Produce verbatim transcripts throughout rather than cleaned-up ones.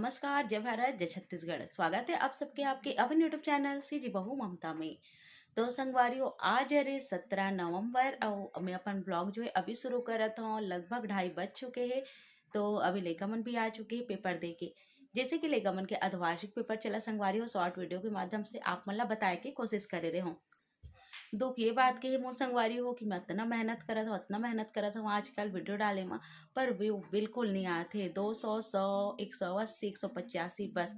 नमस्कार, जय भारत, जय छत्तीसगढ़। स्वागत है आप सबके आपके अपन YouTube चैनल सीजी बहू ममता में। तो संगवारी हो, आज हरे सत्रह नवंबर अउ मैं अपन ब्लॉग जो है अभी शुरू करत हूँ। लगभग ढाई बज चुके हैं, तो अभी लइका मन भी आ चुके हैं पेपर दे के। जैसे कि लइका मन के अर्धवार्षिक पेपर चला संगवारी हो, शॉर्ट वीडियो के माध्यम से आप मन ला बताए के कोशिश करे रहे हूँ। दुख ये बात के हे मोर संगवारी हो कि मैं अतना मेहनत करत हूँ, अतना मेहनत करत हूँ आजकल वीडियो डाले म, पर व्यू बिल्कुल नहीं आत हे। दो सौ, सौ, एक सौ अस्सी, एक सौ पचासी बस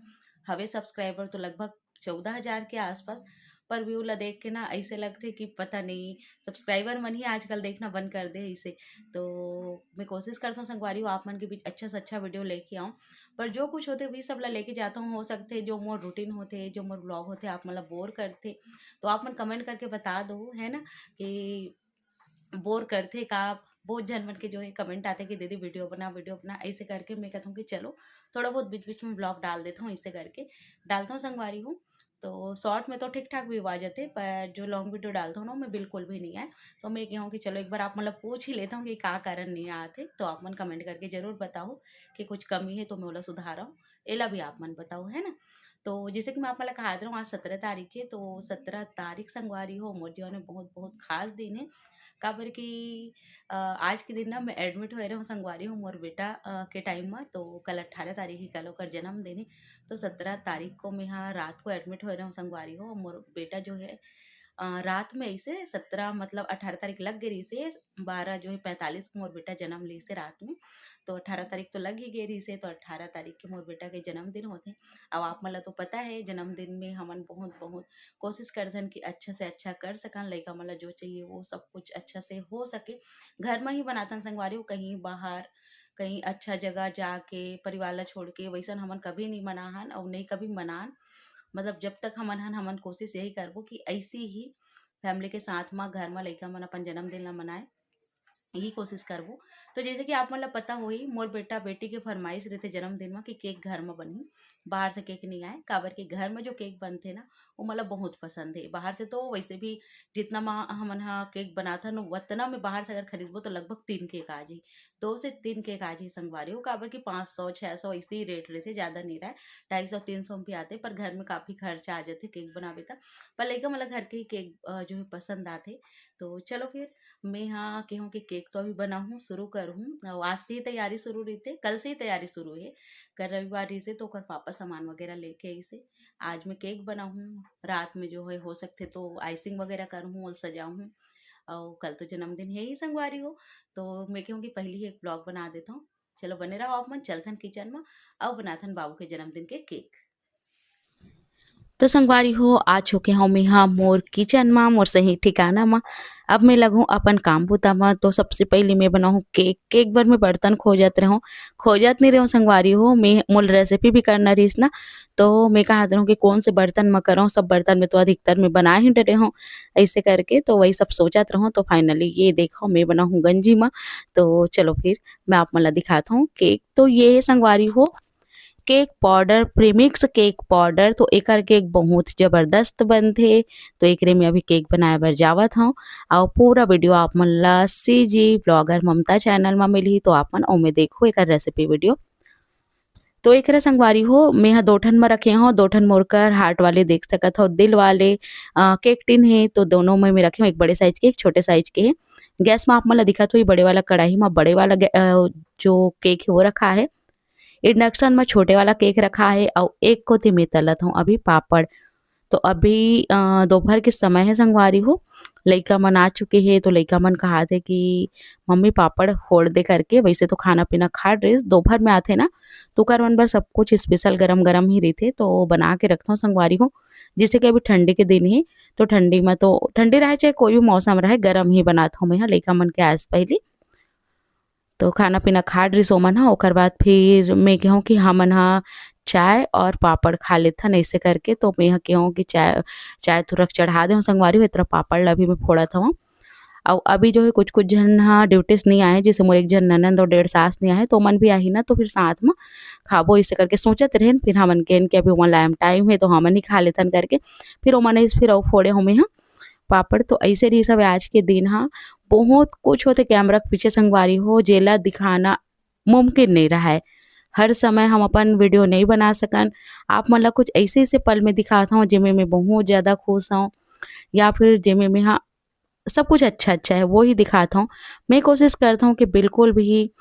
हवे सब्सक्राइबर, तो लगभग चौदह हजार के आसपास। पर व्यू ला देख के ना ऐसे लगथे कि पता नहीं, सब्सक्राइबर मन ही आजकल देखना बंद कर दे इसे। तो मैं कोशिश करता हूँ संगवारी हो, आप मन के बीच अच्छा से अच्छा वीडियो लेके आऊँ, पर जो कुछ होथे वही सब ला लेके जाता हूँ। हो सकथे जो मोर रूटीन होथे, जो मोर ब्लॉग होथे, आप मन ला बोर करथे, तो आप मन कमेंट करके बता दो, है ना, कि बोर करथे का। बहुत झन मन के जो है कमेंट आथे कि दीदी वीडियो बना, वीडियो बना, ऐसे करके मैं कहता हूँ कि चलो थोड़ा बहुत बीच बीच में ब्लॉग डाल देता हूँ, ऐसे करके डालता हूँ संगवारी हो। तो शॉर्ट में तो ठीक ठाक व्यू आ जाथे, पर जो लॉन्ग वीडियो डालता हूँ ना, मैं बिल्कुल भी नहीं आए। तो मैं कहूँ कि चलो एक बार आप मतलब पूछ ही लेता हूँ कि का कारण नहीं आते, तो आप मन कमेंट करके जरूर बताओ कि कुछ कमी है तो मैं ओला सुधारहूँ, एला भी आप मन बताओ, है ना। तो जैसे कि मैं आप मन ला कहत रहूँ, आज सत्रह तारीख है, तो सत्रह तारीख संगवारी हो मोर जीवन में बहुत बहुत खास दिन है, काबर कि अ, आज के दिन ना मैं एडमिट होए रहूँ संगवारी हो मोर बेटा अ, के टाइम में। तो कल अट्ठारह तारीख ही, कल ओकर जन्मदिन है। तो सत्रह तारीख को मैं यहाँ रात को एडमिट होए रहूँ संगवारी हो। मोर बेटा जो है अ, रात में ऐसे सत्रह मतलब अट्ठारह तारीख लग गई रही से, बारह जो है पैंतालीस को मोर बेटा जन्म ली से रात में। तो अट्ठारह तारीख तो लग ही गई रही से, तो अट्ठारह तारीख के मोर बेटा के जन्मदिन होथे। अब आप मन ला तो पता है, जन्मदिन में हमन बहुत बहुत कोशिश करथन कि अच्छा से अच्छा कर सकन, लइका मन ला जो चाहिए वो सब कुछ अच्छा से हो सके। घर में ही बनाथन संगवारी हो, कहीं बाहर, कहीं अच्छा जगह जाके, परिवार ला छोड़ के वैसन हमन कभी नहीं मनाहन और नहीं कभी मनान। मतलब जब तक हमन हन, हमन कोशिश यही करबो कि ऐसी ही फैमिली के साथ मा घर मा लइका मन अपन जन्मदिन ला मनाए, यही कोशिश करबो। तो जैसे कि आप मन ला पता होही, मोर बेटा बेटी के फरमाइश रहते जन्मदिन मा कि केक घर मा बनही, बाहर से केक नहीं आए, काबर कि घर मा जो केक बनथे ना, वो मोला बहुत पसंद है। बाहर से तो वैसे भी जितना मा हमन हा केक बनाथन, उतना में बाहर से अगर खरीदबो तो लगभग तीन केक आ जाही, दो से तीन केक आ जाही संगवारी हो, काबर कि पाँच सौ, छः सौ ऐसे ही रेट रहथे, ज़्यादा नहीं रहे, ढाई सौ तीन सौ में भी आते, पर घर में काफ़ी खर्चा आ जाथे केक बनाबे त। पर लइका मन ला घर के ही केक अ, जो है पसंद आथे। तो चलो फिर मैं हा कहूँ कि केक तो अभी बनाहूँ, शुरू करहूँ। अउ आज से ही तैयारी शुरू रहिथे, कल से ही तैयारी शुरू है। कल रविवार रहिसे तो ओकर पापा सामान वगैरह लेके आइसे। आज मैं केक बनाहूँ, रात में जो है हो सकथे तो आइसिंग वगैरह करहूँ और सजाहूँ। अउ कल तो जन्मदिन है ही संगवारी हो, तो मैं कहूँ कि पहली ही एक ब्लॉग बना देता हूँ। चलो बने रहो आप मन, चलथन किचन में अउ बनाथन बाबू के जन्मदिन के केक। तो संगवारी हो, आ चुके हूँ मैं हा मोर किचन मा, मोर सही ठिकाना मा। अब मैं लगूँ अपन काम बुता मा। तो सबसे पहले मैं बनाहूँ केक। केक बर मैं बर्तन खोजत रहूँ, खोजत नहीं रहूँ संगवारी हो, मैं मोल रेसिपी भी करना रहिस ना, तो मैं कहत रहूँ कि कौन से बर्तन मा करूँ, सब बर्तन में तो अधिकतर मैं बना ही डरे हूँ। ऐसे करके तो वही सब सोचत रहूँ। तो फाइनली ये देखो मैं बनाहूँ गंजी मा। तो चलो फिर मैं आप मन ला दिखात हूँ केक। तो ये संगवारी हो cake powder, premix cake powder. तो एकर केक बहुत जबरदस्त बनथे। तो एकरे में अभी केक बनाए बर जावत हूँ। और पूरा वीडियो आप मन ला सीजी ब्लॉगर ममता चैनल मा मिलही, तो आप मन ओमे देखो एकर रेसिपी वीडियो। तो एकरा संगवारी हो, मैं हा दो ठन म रखे हूँ, दो ठन मोरकर हार्ट वाले देख सकत हो, दिल वाले केक टिन है। तो दोनों में मैं रखे हूँ, एक बड़े साइज के, एक छोटे साइज के है। गैस में आप मन ला दिखत हो, ये बड़े वाला कढ़ाई में बड़े वाला गै- अ, जो केक है वो रखा है। इंडक्शन में छोटे वाला केक रखा है और एक कोती में तलत हूँ अभी पापड़। तो अभी अ, दोपहर के समय है संगवारी हो, लइका मन आ चुके हैं। तो लइका मन कहा थे कि मम्मी पापड़ फोड़ दे करके। वैसे तो खाना पीना खा ड्रेस दोपहर में आथे ना, तो ओकर मन बर सब कुछ स्पेशल गरम गरम ही रहिथे, तो बना के रखथों संगवारी हो। जैसे कि अभी ठंडी के दिन ही, तो ठंडी में तो ठंडी रहे चाहे कोई भी मौसम रहे, गरम ही बनात हूँ मैं हा लइका मन के आए से पहली। तो खाना पीना खा डरिस ओमन ह। ओकर बाद फिर मैं कहूँ कि हमन ह चाय और पापड़ खा लेथन ऐसे करके। तो मैं ह कहूँ कि चाय, चाय थोड़ा चढ़ा देहूँ संगवारी हो, ए तरह पापड़ ला भी मैं फोड़त हूँ। अउ अभी जो है कुछ कुछ झन ह ड्यूटी से नहीं आए, जैसे मोर एक झन ननंद और डेढ़ सास नहीं आए, तो ओमन भी आही ना, तो फिर साथ में खाबो ऐसे करके सोचत रहेन। फिर हमन कहन कि अभी ओमन ला टाइम है तो हमन ही खा लेथन करके। फिर ओमन ऐसे फिर अउ फोड़े हूँ मैं ह पापड़। तो ऐसे रही सब आज के दिन ह। बहुत कुछ होते कैमरा के पीछे संगवारी हो, जेला दिखाना मुमकिन नहीं रहा है। हर समय हम अपन video नहीं बना सकन। आप मन ला कुछ ऐसे-ऐसे पल में दिखात हौं, जेमे मैं बहुत ज़्यादा खुश हौं, या फिर जेमे मैं, हाँ, सब कुछ अच्छा-अच्छा है, वो ही दिखात हौं। मैं कोशिश करत हौं कि बिल्कुल भी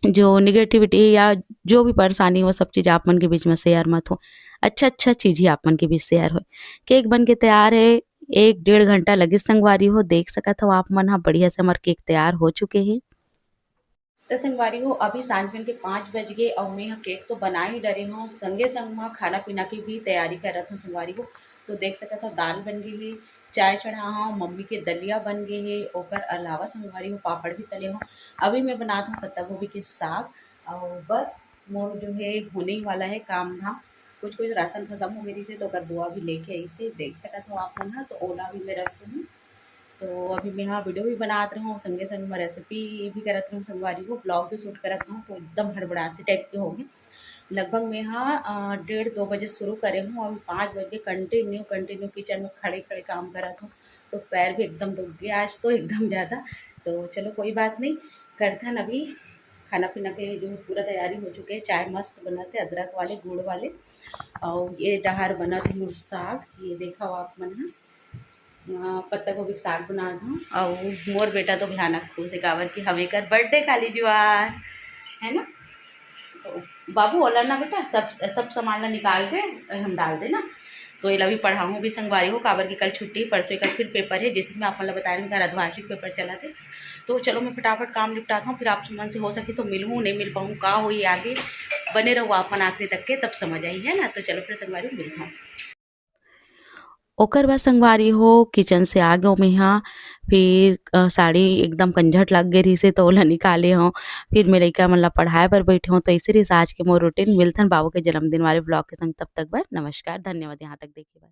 जो negativity या जो भी परेशानी हो, सब चीज़ आप मन के बीच में share मत हो। अच्छा-अच्छा चीज़ ही आप मन के बीच share होय। Cake बन के तैयार है, एक डेढ़ घंटा लगिस संगवारी हो, देख सकत हो आप मन ह, बढ़िया से हमर cake तैयार हो चुके हे। तो संगवारी हो, अभी सांझ के पाँच बज गे अउ मैं ह cake तो बना ही डरे हौं, संगे संग म खाना पीना के भी तैयारी करत हौं संगवारी हो। तो देख सकत हो, दाल बन गे हे, चाय चढ़ा हौं, मम्मी के दलिया बन गे हे, ओकर अलावा संगवारी हो, पापड़ भी तले हौं। अभी मैं बनात हौं पत्ता गोभी के साग, अउ बस मोर जो है होने ही वाला है काम धाम। कुछ कुछ राशन खत्म हो गे रिहिसे, तो ओकर बोरा भी लेके आइसे, देख सकत हो आप मन ह, तो ओला भी मैं रख दूँ। तो अभी मैं हा video भी बनात रहूँ, संगे संग मैं recipe भी करत रहूँ संगवारी हो, vlog भी shoot करत रहूँ, तो एकदम हड़बड़ासी type के हो गे। लगभग मैं हा, अ, डेढ़ दो बजे शुरू करे हूँ, अभी पाँच बज गे, continue, continue kitchen में खड़े खड़े काम करत हूँ, तो पैर भी एकदम दुख गे आज तो एकदम ज़्यादा। तो चलो कोई बात नहीं, करथन अभी खाना पीना के जो पूरा तैयारी हो चुके है। चाय मस्त बनत है, अदरक वाले, गुड़ वाले, अउ ये डहार बनत है मोर साग, ये देखो आप मन ह। अ, पत्ता गोभी के साग बनात हूँ, अउ मोर बेटा तो भयानक खुश है, काबर कि हवे कर birthday काली जुआर, है ना? तो बाबू, ओला ना बेटा, सब, सब सामान ला निकाल के हम डाल दे ना। तो एला भी पढ़ाहूँ भी संगवारी हो, काबर कि कल छुट्टी, परसों एकर फिर paper है, जैसे कि मैं आप मन ला बताए रहेंव, एकर अर्धवार्षिक paper चलत है। तो चलो, मैं फटाफट काम निपटात हूँ, फिर आप मन से हो सके तो मिलहूँ, नहीं मिल पाऊँ, का होई आगे, बने रहू आप मन आखिरी तक के, तब समझ आही, है ना? तो चलो फिर संगवारी हो, मिलत हूँ। ओकर बाद संगवारी हो, kitchen से आ गेंव मेहा, फिर, अ, साड़ी एकदम कंझट लग गे रिहिसे, तो ओला निकाले हौं। फिर मैं लइका मन ला पढ़ाए बर बैठे हौं। तो ऐसे रिहिस आज के मोर routine। मिलथन बाबू के जन्मदिन वाले vlog के संग, तब तक बर नमस्कार, धन्यवाद यहाँ तक देखे बर।